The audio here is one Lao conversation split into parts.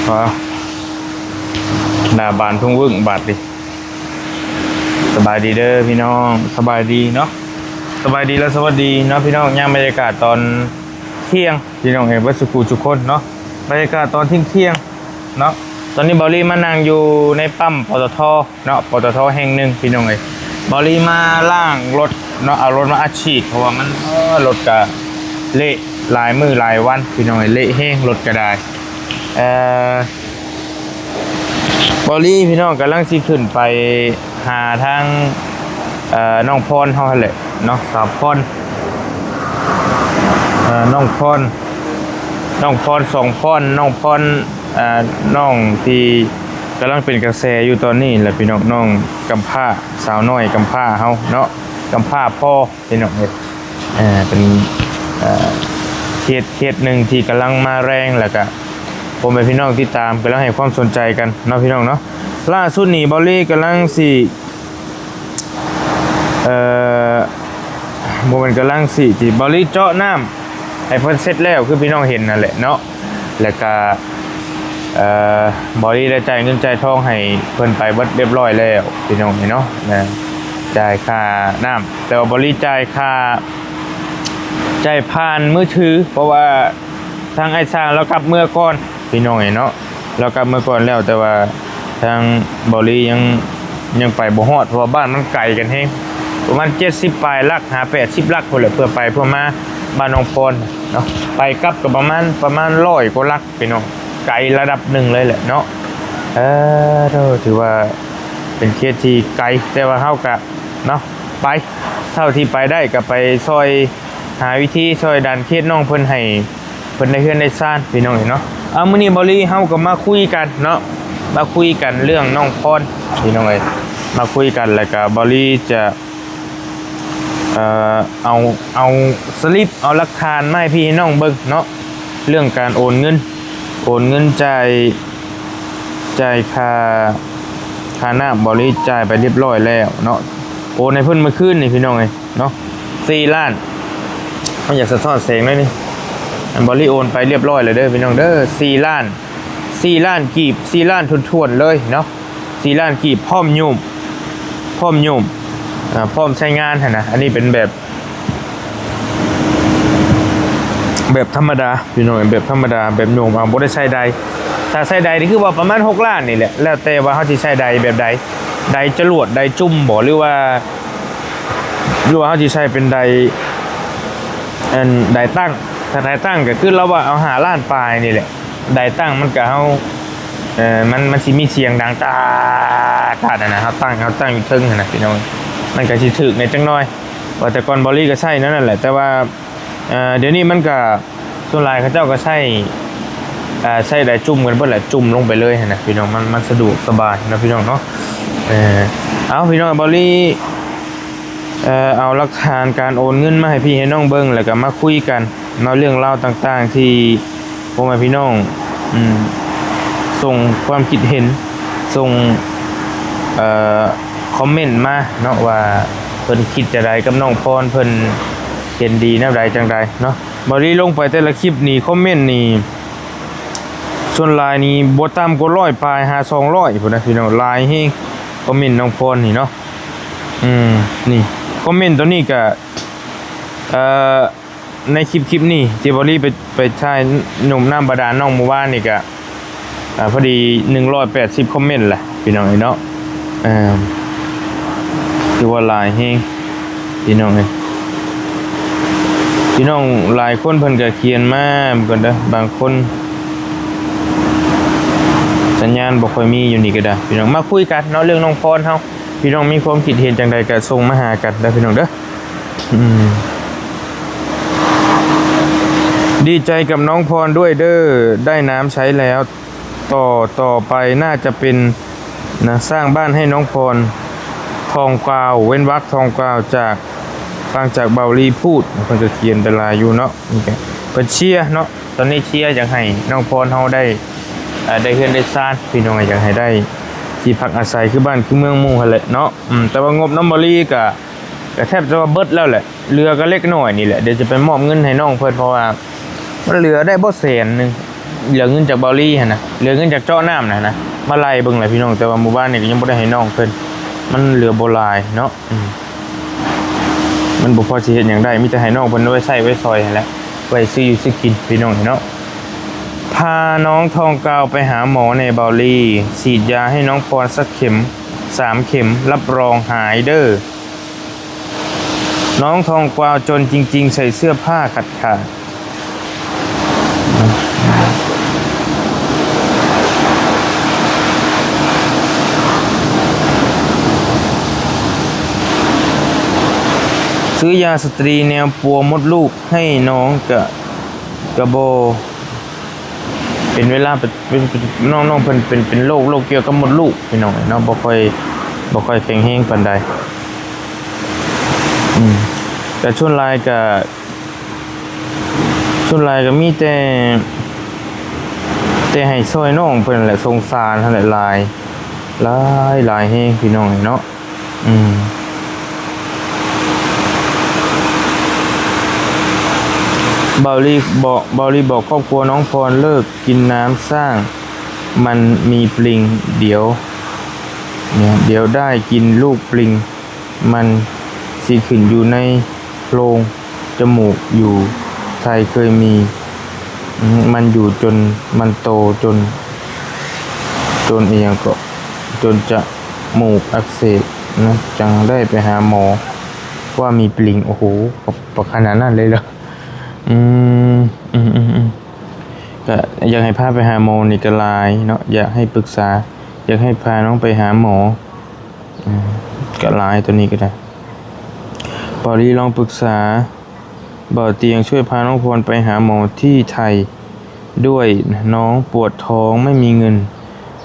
ວ້າວ ໜ້າບານທຸ່ງວຶ້ງບາດນີ້. ສະບາຍດີເດີພີ່ນ້ອງ ສະບາຍດີເນາະ ສະບາຍດີ ແລະ ສະຫວັດດີເນາະພີ່ນ້ອງ. ຍາມບັນຍາກາດຕອນທ່ຽງພີ່ນ້ອງເອີຍ ເບິດສູ່ຜູ້ສູ່ຄົນເນາະ ບັນຍາກາດຕອນທ່ຽງໆເນາະ. ຕອນນີ້ເບົາລີມານັ່ງຢູ່ໃນປ້ຳ ປຕທ ເນາະ ປຕທ ແຫ່ງໜຶ່ງພີ່ນ້ອງເອີຍ. ເບົາລີມາລ້າງລົດເນາະ ເອົາລົດມາອັດສີດ ເພາະວ່າມັນ ເອີ ລົດກະເລະຫຼາຍມື້ຫຼາຍວັນພີ່ນ້ອງເອີຍ ເລະແຮງລົດກະໄດ້. ເອີ ເບົາລີພີ່ນ້ອງກຳລັງຊິຂຶ້ນໄປຫາທາງ ເອີ ນ້ອງພອນເຮົາຫັ້ນແຫຼະເນາະ ສາວພອນ ເອີ ນ້ອງພອນ ນ້ອງພອນ ສອງພອນ ນ້ອງພອນ ເອີ ນ້ອງທີ່ກຳລັງເປັນກະແສຢູ່ຕອນນີ້ແຫຼະພີ່ນ້ອງ ນ້ອງກຳພ້າ ສາວນ້ອຍກຳພ້າເຮົາເນາະ ກຳພ້າພໍ່ພີ່ນ້ອງເອີຍ. ເອີ ເປັນ ເອີ ເຂດ ເຂດໜຶ່ງທີ່ກຳລັງມາແຮງ ແລ້ວກະພໍ່ແມ່ພີ່ນ້ອງຕິດຕາມ ກຳລັງໃຫ້ຄວາມສົນໃຈກັນເນາະພີ່ນ້ອງເນາະ. ລ່າສຸດນີ້ເບົາລີກຳລັງຊິ ເອີ ບໍ່ແມ່ນກຳລັງຊິ ທີ່ເບົາລີເຈາະນ້ຳໃຫ້ເພິ່ນເສັດແລ້ວ ຄືພີ່ນ້ອງເຫັນນັ້ນແຫຼະເນາະ. ແລ້ວກະ ເອີ ເບົາລີໄດ້ຈ່າຍເງິນຈ່າຍທອງໃຫ້ເພິ່ນໄປເບິດຮຽບຮ້ອຍແລ້ວພີ່ນ້ອງເອີຍເນາະ ຈ່າຍຄ່ານ້ຳ ແຕ່ວ່າເບົາລີຈ່າຍຄ່າ ຈ່າຍຜ່ານມືຖື ເພາະວ່າທາງອ້າຍຊ່າງລາວກັບເມືອກ່ອນພີ່ນ້ອງເອີຍເນາະ ລາວກັບເມືອກ່ອນແລ້ວ ແຕ່ວ່າທາງເບົາລີຍັງ ຍັງໄປບໍ່ຮອດ ເພາະວ່າບ້ານມັນໄກກັນແຮງ ປະມານເຈັດສິບປາຍຫຼັກ ຫາແປດສິບຫຼັກພຸ້ນແຫຼະ ເພື່ອໄປເພື່ອມາບ້ານນ້ອງພອນເນາະ ໄປກັບກໍປະມານ ປະມານຮ້ອຍກວ່າຫຼັກ ພີ່ນ້ອງ ໄກລະດັບໜຶ່ງເລີຍແຫຼະເນາະ. ເອີ ໂທ້ ຖືວ່າເປັນເຂດທີ່ໄກ ແຕ່ວ່າເຮົາກະເນາະ ໄປເທົ່າທີ່ໄປໄດ້ ກະໄປຊ່ອຍຫາວິທີຊ່ອຍດັນເຂດນ້ອງເພິ່ນ ໃຫ້ເພິ່ນໄດ້ເຮືອນໄດ້ຊານ ພີ່ນ້ອງເອີຍເນາະ. ເອົາ ມື້ນີ້ເບົາລີເຮົາກໍມາຄຸຍກັນເນາະ ມາຄຸຍກັນເລື່ອງນ້ອງພອນ ພີ່ນ້ອງເອີຍ ມາຄຸຍກັນ ແລ້ວກະເບົາລີຈະ ເອີ ເອົາ ເອົາສະລິບ ເອົາຫຼັກຖານມາໃຫ້ພີ່ໃຫ້ນ້ອງເບິ່ງເນາະ ເລື່ອງການໂອນເງິນ ໂອນເງິນຈ່າຍ ຈ່າຍຄ່າ ຄ່ານ້ຳ ເບົາລີຈ່າຍໄປຮຽບຮ້ອຍແລ້ວເນາະ ໂອນໃຫ້ເພິ່ນມື້ຄືນນີ້ພີ່ນ້ອງເອີຍເນາະ ສີ່ລ້ານ ມັນຢາກສະທ້ອນແສງໜ້ອຍໜຶ່ງ ອັນເບົາລີໂອນໄປຮຽບຮ້ອຍແລ້ວເດີພີ່ນ້ອງເດີ ສີ່ລ້ານ ສີ່ລ້ານກີບ ສີ່ລ້ານຖ້ວນໆເລີຍເນາະ ສີ່ລ້ານກີບ ພ້ອມໂຍມ ພ້ອມໂຍມ ເອີ ພ້ອມໃຊ້ງານຫັ້ນນະ. ອັນນີ້ເປັນແບບ ແບບທຳມະດາພີ່ນ້ອງ ແບບທຳມະດາ ແບບໂຍມເອົາ ບໍ່ໄດ້ໃຊ້ໄດ ຖ້າໃຊ້ໄດນີ້ຄືວ່າປະມານຫົກລ້ານນີ້ແຫຼະ ແລ້ວແຕ່ວ່າເຮົາຊິໃຊ້ໄດແບບໃດ ໄດຈະຫຼວດ ໄດຈຸ້ມບໍ ຫຼືວ່າ ຫຼືວ່າເຮົາຊິໃຊ້ເປັນໄດ ອັນ ໄດຕັ້ງ ຖ້າໄດຕັ້ງກໍຄືລາວວ່າເອົາຫ້າລ້ານປາຍນີ້ແຫຼະ ໄດຕັ້ງມັນກະເຮົາ ເອີ ມັນ ມັນຊິມີສຽງດັງຕາດຕາດຫັ້ນນະ ເຮົາຕັ້ງ ເຮົາຕັ້ງຢູ່ເທິງຫັ້ນນະພີ່ນ້ອງ ມັນກະຊິຖືກແດ່ຈັກໜ້ອຍ ວ່າແຕ່ກ່ອນເບົາລີກໍໃຊ້ແນວນັ້ນແຫຼະ ແຕ່ວ່າ ເອີ ດຽວນີ້ມັນກະ ສ່ວນຫຼາຍເຂົາເຈົ້າກໍໃຊ້ ເອີ ໃຊ້ໄດຈຸ້ມກັນເບິດແຫຼະ ຈຸ້ມລົງໄປເລີຍຫັ້ນນະພີ່ນ້ອງ ມັນ ມັນສະດວກສະບາຍເນາະພີ່ນ້ອງເນາະ. ເອີ ເອົາພີ່ນ້ອງ ເບົາລີ ເອີ ເອົາຫຼັກຖານການໂອນເງິນມາໃຫ້ພີ່ໃຫ້ນ້ອງເບິ່ງ ແລ້ວກໍມາຄຸຍກັນ ເນາະ ເລື່ອງລາວຕ່າງໆ ທີ່ພໍ່ແມ່ພີ່ນ້ອງ ອືມ ສົ່ງຄວາມຄິດເຫັນ ສົ່ງ ເອີ ຄອມເມັນມາເນາະ ວ່າເພິ່ນຄິດຈັ່ງໃດກັບນ້ອງພອນ ເພິ່ນເຫັນດີແນວໃດຈັ່ງໃດເນາະ. ເບົາລີລົງໄປແຕ່ລະຄລິບນີ້ ຄອມເມັນນີ້ ສ່ວນຫຼາຍນີ້ບໍ່ຕ່ຳກວ່າຮ້ອຍປາຍ ຫາສອງຮ້ອຍພຸ້ນນະພີ່ນ້ອງ ຫຼາຍແຮງ ຄອມເມັນນ້ອງພອນນີ້ເນາະ. ອືມ ນີ້ ຄອມເມັນຕົວນີ້ກະ ເອີ ໃນຄລິບ ຄລິບນີ້ທີ່ເບົາລີໄປ ໄປຖ່າຍໜຸ່ມນ້ຳບາດານນ້ອງມື້ວານນີ້ກະ ອ່າ ພໍດີໜຶ່ງຮ້ອຍແປດສິບຄອມເມັນແຫຼະພີ່ນ້ອງເອີຍເນາະ. ເອີ ຖືວ່າຫຼາຍແຮງພີ່ນ້ອງເອີຍ. ພີ່ນ້ອງຫຼາຍຄົນເພິ່ນກໍຂຽນມາເບິ່ງກ່ອນເດີ ບາງຄົນສັນຍານບໍ່ຄ່ອຍມີຢູ່ນີ້ກໍໄດ້. ພີ່ນ້ອງມາຄຸຍກັນເນາະ ເລື່ອງນ້ອງພອນເຮົາ ພີ່ນ້ອງມີຄວາມຄິດເຫັນຈັ່ງໃດກໍສົ່ງມາຫາກັນເດີພີ່ນ້ອງເດີ. ອືມ ດີໃຈກັບນ້ອງພອນດ້ວຍເດີ ໄດ້ນ້ຳໃຊ້ແລ້ວ ຕໍ່ ຕໍ່ໄປໜ້າຈະເປັນນະ ສ້າງບ້ານໃຫ້ນ້ອງພອນ ທອງກວາວ ເວັ້ນວັກ ທອງກວາວ ຈາກ ຟັງຈາກເບົາລີພູດ. ເພິ່ນກໍຂຽນໄປຫຼາຍຢູ່ເນາະ ນີ້ກໍເພິ່ນເຊຍເນາະ ຕອນນີ້ເຊຍຢາກໃຫ້ນ້ອງພອນເຮົາໄດ້ ເອີ ໄດ້ເຮືອນໄດ້ຊານ ພີ່ນ້ອງ ຢາກໃຫ້ໄດ້ທີ່ພັກອາໄສຄືບ້ານຄືເມືອງໝູ່ຫັ້ນແຫຼະເນາະ. ອືມ ແຕ່ວ່າງົບນຳເບົາລີກໍ ກໍແທບຈະວ່າເບິດແລ້ວແຫຼະ ເຫຼືອກໍເລັກນ້ອຍນີ້ແຫຼະ ດຽວຈະໄປມອບເງິນໃຫ້ນ້ອງເພິ່ນ ເພາະວ່າມັນເຫຼືອໄດ້ບໍ່ແສນໜຶ່ງ ເຫຼືອເງິນຈາກເບົາລີຫັ້ນນະ ເຫຼືອເງິນຈາກເຈາະນ້ຳນະນະ ມາໄລ່ເບິ່ງແຫຼະພີ່ນ້ອງ. ແຕ່ວ່າໝູ່ບ້ານນີ້ກໍຍັງບໍ່ໄດ້ໃຫ້ນ້ອງເພິ່ນ ມັນເຫຼືອບໍ່ຫຼາຍເນາະ. ອືມ ມັນບໍ່ພໍຊິເຮັດຫຍັງໄດ້ ມີແຕ່ໃຫ້ນ້ອງເພິ່ນໄວ້ໃຊ້ໄວ້ສອຍຫັ້ນແຫຼະ ໄວ້ຊື້ຢູ່ຊື້ກິນພີ່ນ້ອງເນາະ. ພານ້ອງທອງກວາວໄປຫາໝໍແດ່ເບົາລີ ສີດຢາໃຫ້ນ້ອງພອນສັກເຂັມ ສາມເຂັມ ຮັບຮອງຫາຍເດີ້. ນ້ອງທອງກວາວຈົນຈິງໆ ໃສ່ເສື້ອຜ້າຂາດໆ. ຊື້ຢາສະຕຣີແນວປົວມົດລູກໃຫ້ນ້ອງກະ ກະບໍ່ ເປັນເວລາ ເປັນ ເປັນ ເປັນ ນ້ອງ ນ້ອງເພິ່ນເປັນ ເປັນໂລກ ໂລກກ່ຽວກັບມົດລູກພີ່ນ້ອງເນາະ ບໍ່ຄ່ອຍ ບໍ່ຄ່ອຍແຂງແຮງປານໃດ. ອືມ ແຕ່ສ່ວນຫຼາຍກະ ສ່ວນຫຼາຍກະມີແຕ່ ແຕ່ໃຫ້ຊ່ອຍນ້ອງເພິ່ນແຫຼະ ສົງສານຫັ້ນແຫຼະ ຫຼາຍ ຫຼາຍ ຫຼາຍແຮງພີ່ນ້ອງເນາະ. ອືມ ເບົາລີບອກ ເບົາລີບອກຄອບຄົວນ້ອງພອນເລີກກິນນ້ຳຊ້າງ ມັນມີປລິງ ດຽວ ດຽວໄດ້ກິນລູກປລິງ ມັນຊິຂຶ້ນຢູ່ໃນໂພງຈະມູກຢູ່ ໄທເຄີຍມີ ມັນຢູ່ຈົນມັນໂຕຈົນ ຈົນອີ່ຫຍັງເກາະ ຈົນຈະ ມູກອັກເສບນະ ຈັ່ງໄດ້ໄປຫາໝໍວ່າມີປລິງ. ໂອ້ໂຫ ປະ ປະຂະໜາດນັ້ນເລີຍເຫຼືອ? ອືມ ອືມ ອືມ ອືມ ກະຢາກໃຫ້ພາໄປຫາໝໍນີ້ກະຫຼາຍເນາະ ຢາກໃຫ້ປຶກສາ ຢາກໃຫ້ພານ້ອງໄປຫາໝໍ ອືມ ກະຫຼາຍ ໂຕນີ້ກະໄດ້. ເບົາລີລອງປຶກສາ ບ່າວຕຽງ ຊ່ວຍພານ້ອງພອນໄປຫາໝໍທີ່ໄທດ້ວຍ ນ້ອງປວດທ້ອງ ໄມ່ມີເງິນ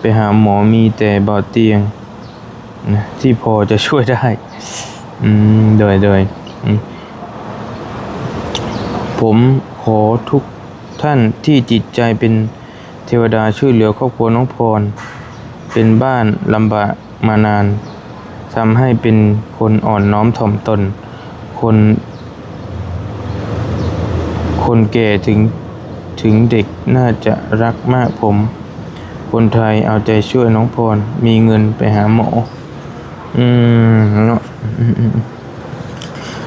ໄປຫາໝໍ ມີແຕ່ບ່າວຕຽງນະ ທີ່ພໍຈະຊ່ວຍໄດ້. ອືມ ໂດຍ ໂດຍ ອືມ ຜົມຂໍທຸກທ່ານທີ່ຈິດໃຈເປັນເທວະດາ ຊ່ວຍເຫຼືອຄອບຄົວນ້ອງພອນ ເປັນບ້ານລຳບາກ ມານານ ທຳໃຫ້ເປັນຄົນອ່ອນນ້ອມຖ່ອມຕົນ ຄົນ ຄົນແກ່ເຖິງ ເຖິງເດັກໜ້າຈະຮັກມາກຜົມ ຄົນໄທເອົາໃຈຊ່ວຍນ້ອງພອນ ມີເງິນໄປຫາໝໍ. ອືມ ເນາະ ອືມ ອືມ ອືມ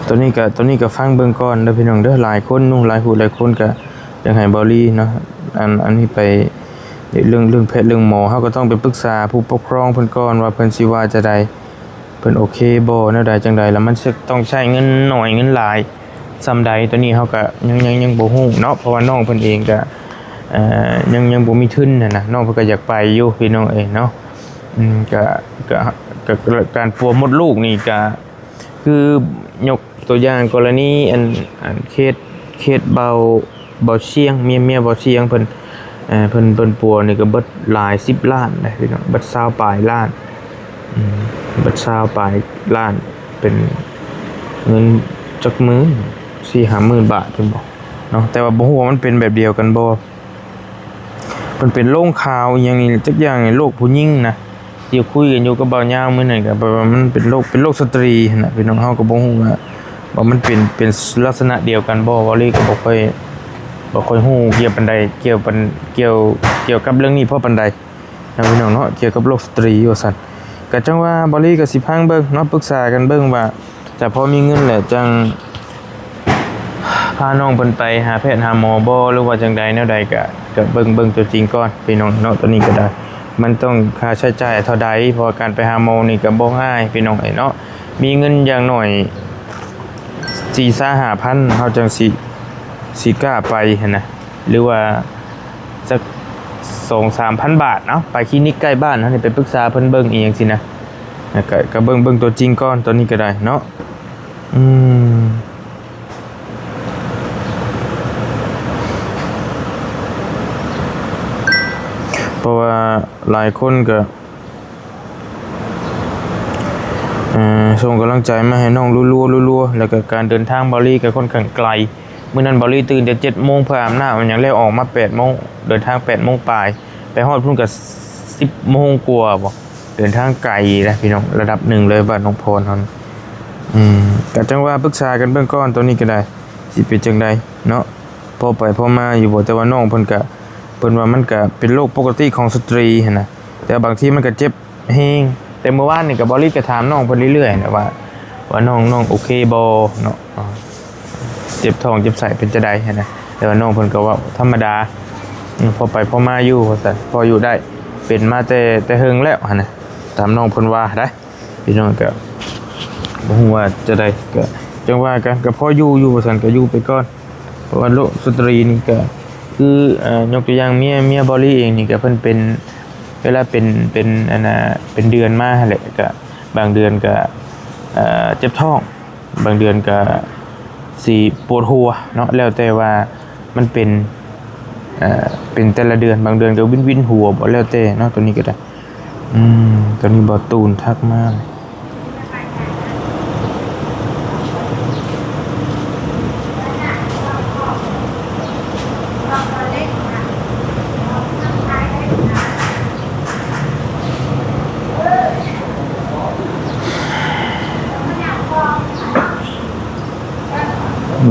ໂຕນີ້ກະ ໂຕນີ້ກະຟັງເບິ່ງກ່ອນເດີພີ່ນ້ອງເດີ ຫຼາຍຄົນເນາະ ຫຼາຍຜູ້ຫຼາຍຄົນກະ ຢາກໃຫ້ເບົາລີເນາະ ອັນ ອັນນີ້ໄປເລື່ອງ ເລື່ອງແພດເລື່ອງໝໍ ເຮົາກໍຕ້ອງໄປປຶກສາຜູ້ປົກຄອງເພິ່ນກ່ອນວ່າເພິ່ນຊິວ່າຈັ່ງໃດ ເພິ່ນໂອເຄບໍ່ ແນວໃດຈັ່ງໃດ ແລ້ວມັນຊິຕ້ອງໃຊ້ເງິນໜ້ອຍເງິນຫຼາຍສ່ຳໃດ ໂຕນີ້ເຮົາກໍຍັງ ຍັງ ຍັງບໍ່ຮູ້ເນາະ ເພາະວ່ານ້ອງເພິ່ນເອງກໍ ເອີ ຍັງ ຍັງບໍ່ມີທຶນຫັ້ນນະ ນ້ອງເພິ່ນກໍຢາກໄປຢູ່ພີ່ນ້ອງເອີຍເນາະ. ອືມ ກໍ ກໍ ກໍ ການປົວມົດລູກນີ້ກໍ ຄືຍົກຕົວຢ່າງກໍລະນີ ອັນ ອັນເຄສ ເຄສເບົາ ເບົາຊຽງ ເມຍ ເມຍເບົາຊຽງເພິ່ນ ເອີ ເພິ່ນ ເພິ່ນປົວນີ້ກໍເບິດຫຼາຍສິບລ້ານເດ້ພີ່ນ້ອງ ເບິດຊາວປາຍລ້ານ ອືມ ເບິດຊາວປາຍລ້ານ ເປັນເງິນຈັກໝື່ນ ສີ່ຫ້າໝື່ນບາດເພິ່ນບອກເນາະ ແຕ່ວ່າບໍ່ຮູ້ວ່າມັນເປັນແບບດຽວກັນບໍ່. ເພິ່ນເປັນໂລງຂາວອີ່ຫຍັງນີ້ຈັກຢ່າງນີ້ ໂລກຜູ້ຍິງນະ ທີ່ຄຸຍກັນຢູ່ກັບບ່າວຍາວມື້ນັ້ນ ກໍແບບວ່າມັນເປັນໂລກ ເປັນໂລກສະຕຣີຫັ້ນນະ ພີ່ນ້ອງ ເຮົາກໍບໍ່ຮູ້ວ່າ ວ່າມັນເປັນ ເປັນລັກສະນະດຽວກັນບໍ່ ເບົາລີກໍບໍ່ຄ່ອຍ ບໍ່ຄ່ອຍຮູ້ກ່ຽວປານໃດ ກ່ຽວປານ ກ່ຽວ ກ່ຽວກັບເລື່ອງນີ້ພໍປານໃດ ນະພີ່ນ້ອງເນາະ ກ່ຽວກັບໂລກສະຕຣີວ່າຊັ້ນ ກະຈັ່ງວ່າເບົາລີກໍຊິຟັງເບິ່ງເນາະ ປຶກສາກັນເບິ່ງວ່າ ຈະພໍມີເງິນແຫຼະຈັ່ງພານ້ອງເພິ່ນໄປຫາແພດຫາໝໍບໍ່ ຫຼືວ່າຈັ່ງໃດແນວໃດ ກະ ກະເບິ່ງ ເບິ່ງຕົວຈິງກ່ອນພີ່ນ້ອງເນາະ ໂຕນີ້ກໍໄດ້ ມັນຕ້ອງຄ່າໃຊ້ຈ່າຍເທົ່າໃດ ເພາະວ່າການໄປຫາໝໍນີ້ກໍບໍ່ງ່າຍພີ່ນ້ອງເອີຍເນາະ ມີເງິນຢ່າງໜ້ອຍສີ່ສາມຫ້າພັນ ເຮົາຈັ່ງຊິ ຊິກ້າໄປຫັ້ນນະ ຫຼືວ່າ ຈັກສອງສາມພັນບາດເນາະ ໄປຄລີນິກໃກ້ບ້ານເຮົານີ້ ໄປປຶກສາເພິ່ນເບິ່ງອີ່ຫຍັງຊີ້ນະ ແລ້ວກະ ກະເບິ່ງ ເບິ່ງຕົວຈິງກ່ອນ ຕອນນີ້ກະໄດ້ເນາະ ອືມ ເພາະວ່າຫຼາຍຄົນກະ ເອີ ສົ່ງກຳລັງໃຈມາໃຫ້ນ້ອງລັວໆ ແລ້ວກໍການເດີນທາງເບົາລີກໍຄ່ອນຂ້າງໄກ ມື້ນັ້ນເບົາລີຕື່ນແຕ່ເຈັດໂມງ ເພື່ອອາບນ້ຳອາບຫຍັງ ແລ້ວອອກມາແປດໂມງ ເດີນທາງແປດໂມງປາຍ ໄປຮອດພຸ້ນກໍສິບໂມງກວ່າບໍ ເດີນທາງໄກນະພີ່ນ້ອງ ລະດັບໜຶ່ງເລີຍ ບ້ານໜອງພອນເຮົາ ອືມ ກໍຈັ່ງວ່າປຶກສາກັນເບິ່ງກ່ອນ ຕອນນີ້ກໍໄດ້ ຊິເປັນຈັ່ງໃດເນາະ ພໍໄປພໍມາຢູ່ບໍ່ ແຕ່ວ່ານ້ອງເພິ່ນກໍ ເພິ່ນວ່າມັນກະເປັນໂລກປົກກະຕິຂອງສະຕຣີຫັ້ນນະ ແຕ່ບາງທີມັນກະເຈັບແຮງ. ແຕ່ມື້ວານນີ້ກະ ເບົາລີກະຖາມນ້ອງເພິ່ນເລື້ອຍໆນະວ່າ ວ່ານ້ອງ ນ້ອງໂອເຄບໍ່ເນາະ ເຈັບທ້ອງເຈັບໄສ້ເປັນຈັ່ງໃດຫັ້ນນະ. ແຕ່ວ່ານ້ອງເພິ່ນກະເວົ້າທຳມະດາ ອືມ ພໍໄປພໍມາຢູ່ວ່າຊັ້ນ ພໍຢູ່ໄດ້ ເປັນມາແຕ່ ແຕ່ເຫິງແລ້ວຫັ້ນນະ ຕາມນ້ອງເພິ່ນວ່າໄດ໋. ພີ່ນ້ອງກະບໍ່ຮູ້ວ່າຈະໃດ ກະຈັ່ງວ່າກັນ ກະພໍຢູ່ຢູ່ວ່າຊັ້ນ ກະຢູ່ໄປກ່ອນ. ເພາະວ່າໂລກສະຕຣີນີ້ກະຄື ເອີ ຍົກຕົວຢ່າງເມຍ ເມຍເບົາລີເອງນີ້ກະເພິ່ນເປັນ ເວລາເປັນ ເປັນ ອັນນ່າ ເປັນເດືອນມາຫັ້ນແຫຼະ ກະບາງເດືອນກະ ເອີ ເຈັບທ້ອງ ບາງເດືອນກະ ຊິປວດຫົວເນາະ ແລ້ວແຕ່ວ່າມັນເປັນ ເອີ ເປັນແຕ່ລະເດືອນ ບາງເດືອນກະວິນໆຫົວບໍ ແລ້ວແຕ່ເນາະ ໂຕນີ້ກະໄດ້. ອືມ ຕອນນີ້ບ່າວຕູນທັກມາ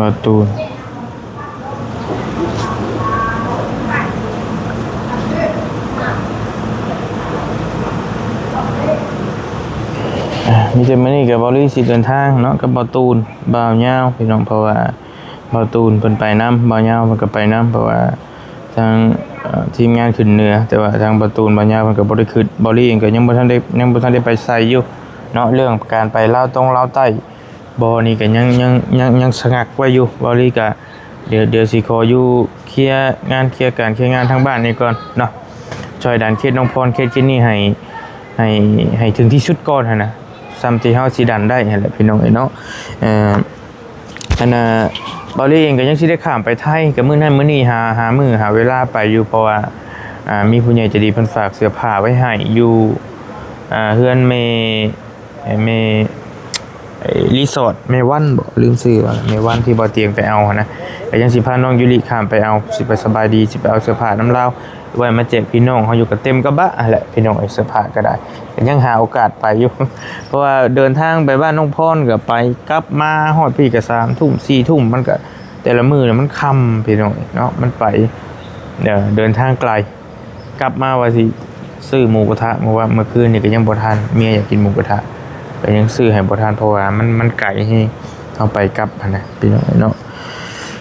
ບ່າວຕູນ. ອ່າ ມີແຕ່ມື້ນີ້ກະເບົາລີຊິເດີນທາງເນາະ ກັບບ່າວຕູນ ບ່າວຍາວ ພີ່ນ້ອງ ເພາະວ່າບ່າວຕູນເພິ່ນໄປນຳ ບ່າວຍາວເພິ່ນກະໄປນຳ ເພາະວ່າທາງ ເອີ ທີມງານຂຶ້ນເໜືອ ແຕ່ວ່າທາງບ່າວຕູນ ບ່າວຍາວເພິ່ນກະບໍ່ໄດ້ຂຶ້ນ. ເບົາລີເອງກະຍັງບໍ່ທັນໄດ້ ຍັງບໍ່ທັນໄດ້ໄປໃສຢູ່ເນາະ ເລື່ອງການໄປລາວຕົງລາວໃຕ້ ບໍ່ນີ້ກະຍັງ ຍັງ ຍັງ ຍັງສະງັກໄວ້ຢູ່. ເບົາລີກະ ດຽວ ດຽວຊິຂໍຢູ່ເຄຍງານ ເຄຍການ ເຄຍງານທາງບ້ານນີ້ກ່ອນເນາະ ຊ່ອຍດັນເຄສນ້ອງພອນ ເຄສຈິນນີ້ໃຫ້ ໃຫ້ ໃຫ້ເຖິງທີ່ສຸດກ່ອນຫັ້ນນະ ສ່ຳທີ່ເຮົາຊິດັນໄດ້ຫັ້ນແຫຼະ ພີ່ນ້ອງເອີຍເນາະ. ເອີ ອັນນ່າ ເບົາລີເອງກະຍັງຊິໄດ້ຂ້າມໄປໄທ ກະມື້ນັ້ນມື້ນີ້ ຫາ ຫາມື້ຫາເວລາໄປຢູ່ ເພາະວ່າ ອ່າ ມີຜູ້ໃຫຍ່ໃຈດີເພິ່ນຝາກເສື້ອຜ້າໄວ້ໃຫ້ຢູ່ ອ່າ ເຮືອນແມ່ ແມ່ ໄອ້ ຣີສອດແມ່ວັນບໍ ລືມຊື່ວ່າ ແມ່ວັນທີ່ບ່າວຕຽງໄປເອົາຫັ້ນນະ ກະຍັງຊິພານ້ອງຢູລິຂ້າມໄປເອົາ ຊິໄປສະບາຍດີ ຊິໄປເອົາເສື້ອຜ້ານຳລາວ ໄວ້ມາແຈກພີ່ນ້ອງເຮົາຢູ່ ກະເຕັມກະບະຫັ້ນແຫຼະ ພີ່ນ້ອງເອີຍ. ເສື້ອຜ້າກະໄດ້ ກະຍັງຫາໂອກາດໄປຢູ່ ເພາະວ່າເດີນທາງໄປບ້ານນ້ອງພອນກະໄປ ກັບມາຮອດພີ້ກະສາມທຸ່ມ ສີ່ທຸ່ມ ມັນກະ ແຕ່ລະມື້ນະມັນຄ່ຳ ພີ່ນ້ອງເນາະ ມັນໄປ ເອີ ເດີນທາງໄກ. ກັບມາວ່າຊິຊື້ໝູກະທະ ເພາະວ່າເມື່ອຄືນນີ້ກະຍັງບໍ່ທັນ ເມຍຢາກກິນໝູກະທະ ກະຍັງຊື້ໃຫ້ບໍ່ທັນ ເພາະວ່າມັນ ມັນໄກແຮງ ເຮົາໄປກັບຫັ້ນນະ ພີ່ນ້ອງເອີຍເນາະ.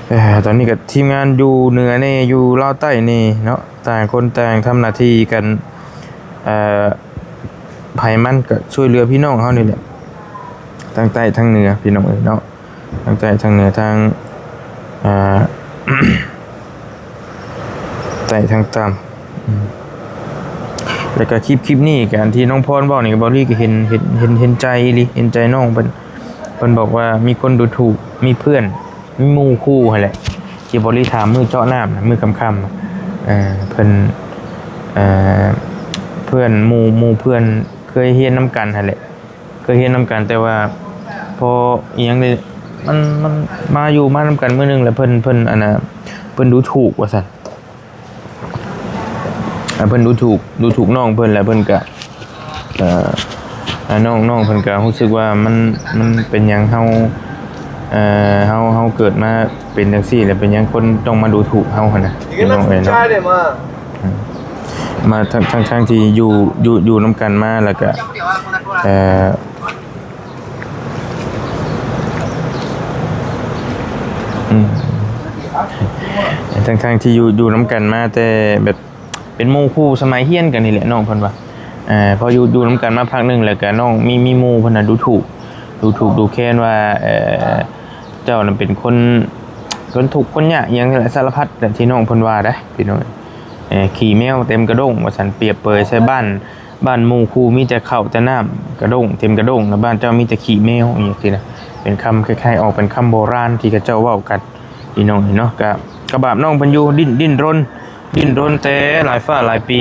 ເອີ ຕອນນີ້ກະທີມງານຢູ່ເໜືອແດ່ ຢູ່ລາວໃຕ້ແດ່ເນາະ ຕ່າງຄົນຕ່າງທຳໜ້າທີ່ກັນ ເອີ ໃຜມັນກະຊ່ວຍເຫຼືອພີ່ນ້ອງເຮົານີ້ແຫຼະ ທັງໃຕ້ທັງເໜືອ ພີ່ນ້ອງເອີຍເນາະ. ທັງໃຕ້ທັງເໜືອ ທັງ ອ່າ ໃຕ້ທັງຕ່ຳ ອືມ ແລ້ວກະຄລິບ ຄລິບນີ້ກະ ອັນທີ່ນ້ອງພອນເວົ້ານີ້ກະ ເບົາລີກະເຫັນ ເຫັນ ເຫັນ ເຫັນໃຈອີ່ຫຼີ ເຫັນໃຈນ້ອງເພິ່ນ ເພິ່ນບອກວ່າມີຄົນດູຖູກ ມີເພື່ອນ ມີໝູ່ຄູ່ຫັ້ນແຫຼະ ທີ່ເບົາລີຖາມມື້ເຈາະນ້ຳນະ ມື້ຄ່ຳໆ ເອີ ເພິ່ນ ເອີ ເພື່ອນ ໝູ່ ໝູ່ເພື່ອນເຄີຍຮຽນນຳກັນຫັ້ນແຫຼະ ເຄີຍຮຽນນຳກັນ ແຕ່ວ່າພໍອີ່ຫຍັງນີ້ ມັນ ມັນມາຢູ່ມານຳກັນມື້ໜຶ່ງ ແລ້ວເພິ່ນ ເພິ່ນ ອັນນ່າ ເພິ່ນດູຖູກວ່າຊັ້ນ ອ່າ ເພິ່ນດູຖູກ ດູຖູກນ້ອງເພິ່ນ ແລ້ວເພິ່ນກະ ເອີ ອ່າ ນ້ອງ ນ້ອງເພິ່ນກະຮູ້ສຶກວ່າມັນ ມັນເປັນຫຍັງເຮົາ ເອີ ເຮົາ ເຮົາເກີດມາເປັນຈັ່ງຊີ້ ແລ້ວເປັນຫຍັງຄົນຕ້ອງມາດູຖູກເຮົາຫັ້ນນະ ພີ່ນ້ອງເອີຍເນາະ. ມາທັງ ທັງ ທັງທີ່ຢູ່ ຢູ່ ຢູ່ນຳກັນມາ ແລ້ວກະ ເອີ ອືມ ທັງ ທັງທີ່ຢູ່ ຢູ່ນຳກັນມາແຕ່ແບບເປັນໝູ່ຄູ່ສະໄໝຮຽນກັນນີ້ແຫຼະ ນ້ອງເພິ່ນວ່າ ເອີ ພໍຢູ່ ຢູ່ນຳກັນມາພັກໜຶ່ງ ແລ້ວກະນ້ອງມີ ມີໝູ່ເພິ່ນນະດູຖູກ ດູຖູກດູແຄນວ່າ ເອີ ເຈົ້ານັ້ນເປັນຄົນ ຄົນທຸກຄົນຍາກອີ່ຫຍັງນີ້ແຫຼະ ສາລະພັດແຫຼະ ທີ່ນ້ອງເພິ່ນວ່າໄດ໋ ພີ່ນ້ອງ ເອີ ຂີ້ແມວເຕັມກະດົ້ງວ່າຊັ້ນ ປຽບເປີຍໃສ່ບ້ານ ບ້ານໝູ່ຄູ່ມີແຕ່ເຂົ້າແຕ່ນ້ຳ ກະດົ້ງເຕັມກະດົ້ງ ແລະ ບ້ານເຈົ້າມີແຕ່ຂີ້ແມວ ອີ່ຫຍັງຊີ້ນະ ເປັນຄຳຄ້າຍໆ ອອກເປັນຄຳໂບລານທີ່ເຂົາເຈົ້າເວົ້າກັນ ພີ່ນ້ອງເອີຍເນາະ. ກະ ກະບາບນ້ອງເພິ່ນຢູ່ ດີ້ນ ດີ້ນລົນ ດີ້ນລົນແຕ່ຫຼາຍຟ້າຫຼາຍປີ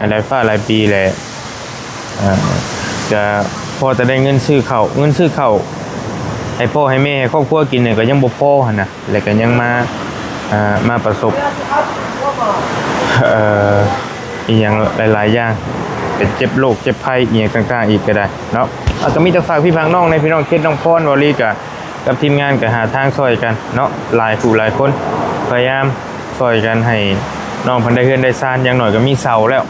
ຫຼາຍຟ້າຫຼາຍປີແຫຼະ ເອີ ກະພໍແຕ່ໄດ້ເງິນຊື້ເຂົ້າ ເງິນຊື້ເຂົ້າໃຫ້ພໍ່ໃຫ້ແມ່ໃຫ້ຄອບຄົວກິນນີ້ກະຍັງບໍ່ພໍຫັ້ນນະ ແລ້ວກະຍັງມາ ເອີ ມາປະສົບ ເອີ ອີ່ຫຍັງຫຼາຍໆຢ່າງ ເປັນເຈັບໂລກເຈັບໄພອີ່ຫຍັງຕ່າງໆອີກກະໄດ້ເນາະ. ເອົາ ກະມີແຕ່ຝາກພີ່ຝາກນ້ອງໃນພີ່ນ້ອງເຂດນ້ອງພອນ ເບົາລີກະ ກັບທີມງານກະຫາທາງຊ່ອຍກັນເນາະ ຫຼາຍຜູ້ຫຼາຍຄົນ ພະຍາຍາມຊ່ອຍກັນໃຫ້ ນ້ອງເພິ່ນໄດ້ເຮືອນໄດ້ຊານ ຢ່າງໜ້ອຍກໍມີເສົາແລ້ວ.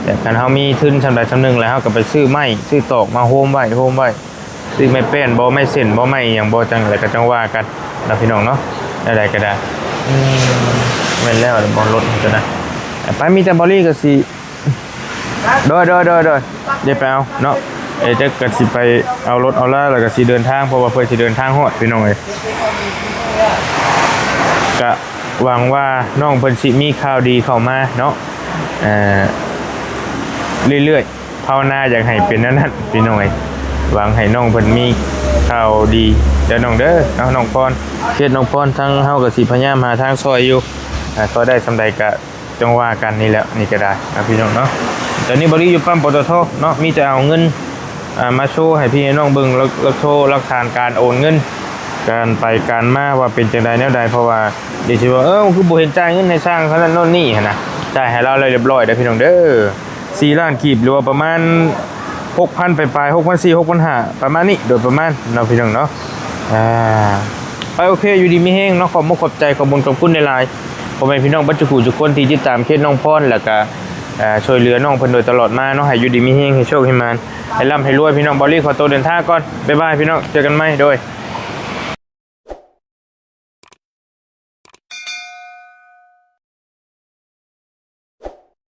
ແຕ່ຄັນເຮົາມີທຶນສ່ຳໃດສ່ຳໜຶ່ງແລ້ວ ເຮົາກໍໄປຊື້ໄມ້ຊື້ຕອກມາໂຮມໄວ້ ໂຮມໄວ້ ຊື້ໄມ້ແປ້ນບໍ່ ໄມ້ເສັ້ນບໍ່ ໄມ້ຫຍັງບໍ່ ຈັ່ງໃດກໍຈັ່ງວ່າກັນເນາະ ພີ່ນ້ອງເນາະ. ແນວໃດກໍໄດ້ ອືມ ແມ່ນແລ້ວ ບໍ່ລົດຫັ້ນນະ. ໄປ ມີແຕ່ບໍລິກໍຊິ ໂດຍ ໂດຍ ໂດຍ ໂດຍ ດຽວໄປເອົາເນາະ. ເອີ ຈັກກໍຊິໄປເອົາລົດເອົາລາ ແລ້ວກໍຊິເດີນທາງ ເພາະວ່າເພິ່ນຊິເດີນທາງຮອດ ພີ່ນ້ອງເອີຍ. ກະຫວັງວ່ານ້ອງເພິ່ນຊິມີຂ່າວດີເຂົ້າມາເນາະ ເອີ ເລື້ອຍໆ. ພາວະນາຢາກໃຫ້ເປັນແນວນັ້ນ ພີ່ນ້ອງເອີຍ. ຫວັງໃຫ້ນ້ອງເພິ່ນມີຂ່າວດີເດີນ້ອງເດີເນາະ ນ້ອງພອນ. ເຂດນ້ອງພອນ ທາງເຮົາກໍຊິພະຍາຍາມຫາທາງຊ່ອຍຢູ່ ອາ ຊ່ອຍໄດ້ສ່ຳໃດກະ ຈັ່ງວ່າກັນນີ້ແຫຼະ ນີ້ກໍໄດ້ນະ ພີ່ນ້ອງເນາະ. ຕອນນີ້ບໍລິຢູ່ປ້ຳ ປຕທ ເນາະ ມີແຕ່ເອົາເງິນ ອ່າ ມາໂຊໃຫ້ພີ່ໃຫ້ນ້ອງເບິ່ງ ຫຼັກ ຫຼັກໂທ ຫຼັກຖານການໂອນເງິນ ການໄປການມາວ່າເປັນຈັ່ງໃດແນວໃດ. ເພາະວ່າດຽວຊິວ່າ ເອີ ຄືບໍ່ເຫັນຈ່າຍເງິນໃຫ້ຊ່າງເທົ່ານັ້ນໂນ່ນນີ້ຫັ້ນນະ ຈ່າຍໃຫ້ລາວແລ້ວຮຽບຮ້ອຍເດີ ພີ່ນ້ອງເດີ. ສີ່ລ້ານກີບ ຫຼືວ່າປະມານຫົກພັນປາຍໆ ຫົກພັນສີ່ ຫົກພັນຫ້າ ປະມານນີ້ ໂດຍປະມານເນາະ ພີ່ນ້ອງເນາະ. ອ່າ ໄປ ໂອເຄ ຢູ່ດີມີແຮງເນາະ. ຂອບມຸກຂອບໃຈ ຂອບບຸນຂອບຄຸນຫຼາຍໆ ພໍ່ແມ່ພີ່ນ້ອງເບິດທຸກຜູ້ທຸກຄົນທີ່ຕິດຕາມເຂດນ້ອງພອນ ແລ້ວກະ ເອີ ຊ່ວຍເຫຼືອນ້ອງເພິ່ນໂດຍຕະຫຼອດມາເນາະ. ໃຫ້ຢູ່ດີມີແຮງ ໃຫ້ໂຊກໃຫ້ໝານ ໃຫ້ລ່ຳໃຫ້ລວຍ ພີ່ນ້ອງ. ເບົາລີຂໍໂຕເດີນທາງກ່ອນ ບາຍບາຍ ພີ່ນ້ອງ ເຈີກັນໃໝ່ ໂດຍ.